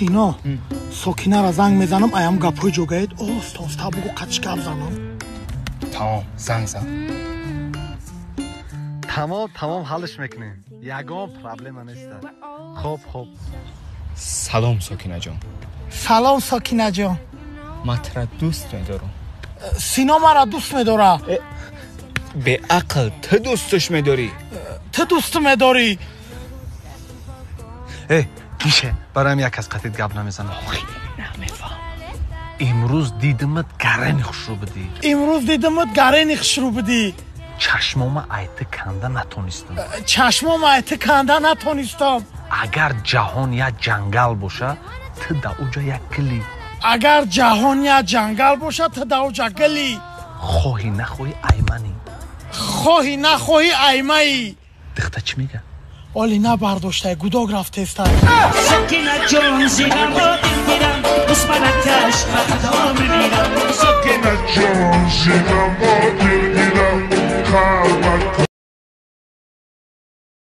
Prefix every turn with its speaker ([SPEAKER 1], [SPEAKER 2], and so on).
[SPEAKER 1] Сино, Сокинара занг мезанам, аям гапҳои ҷогаед, оста оста бугу, қатиш гап занам.
[SPEAKER 2] Тамом, занг зан.
[SPEAKER 3] Тамом, тамом, ҳаллиш мекунем, ягон проблема неста. Хоб, хоб.
[SPEAKER 2] Салом, Сокинаҷон.
[SPEAKER 1] Салом, Сокинаҷон.
[SPEAKER 2] Ман тура дӯст медорам.
[SPEAKER 1] Сино мара дӯст медора.
[SPEAKER 2] Беақл, ту дӯсташ медорӣ.
[SPEAKER 1] Ту дӯст медорӣ.
[SPEAKER 3] Э, кише, бароям як кас қатит гап намезанам.
[SPEAKER 1] Намефаҳмам.
[SPEAKER 3] Имрӯз дидимат, гарани хушрӯ будӣ.
[SPEAKER 1] Имрӯз дидимат, гарени хушрӯ будӣ.
[SPEAKER 3] Чашмома айти канда натонистам.
[SPEAKER 1] Чашмома айти канда натонистам.
[SPEAKER 3] Агар ҷаҳон як ҷангал боша, ту да уҷа як гилӣ.
[SPEAKER 1] Агар ҷаҳон як ҷангал бошад, ту да уҷа гилӣ.
[SPEAKER 3] Хоҳӣ нахоҳӣ, айманӣ.
[SPEAKER 1] Хоҳӣ нахоҳӣ, аймаӣ.
[SPEAKER 3] Дихта чӣ мега?
[SPEAKER 1] Оли набардоштай, гудок рафтеста.
[SPEAKER 4] Сокина ҷон, зинамо дилгирам, душманакаш, хато мебинам.
[SPEAKER 5] Сокина ҷон, зинамо.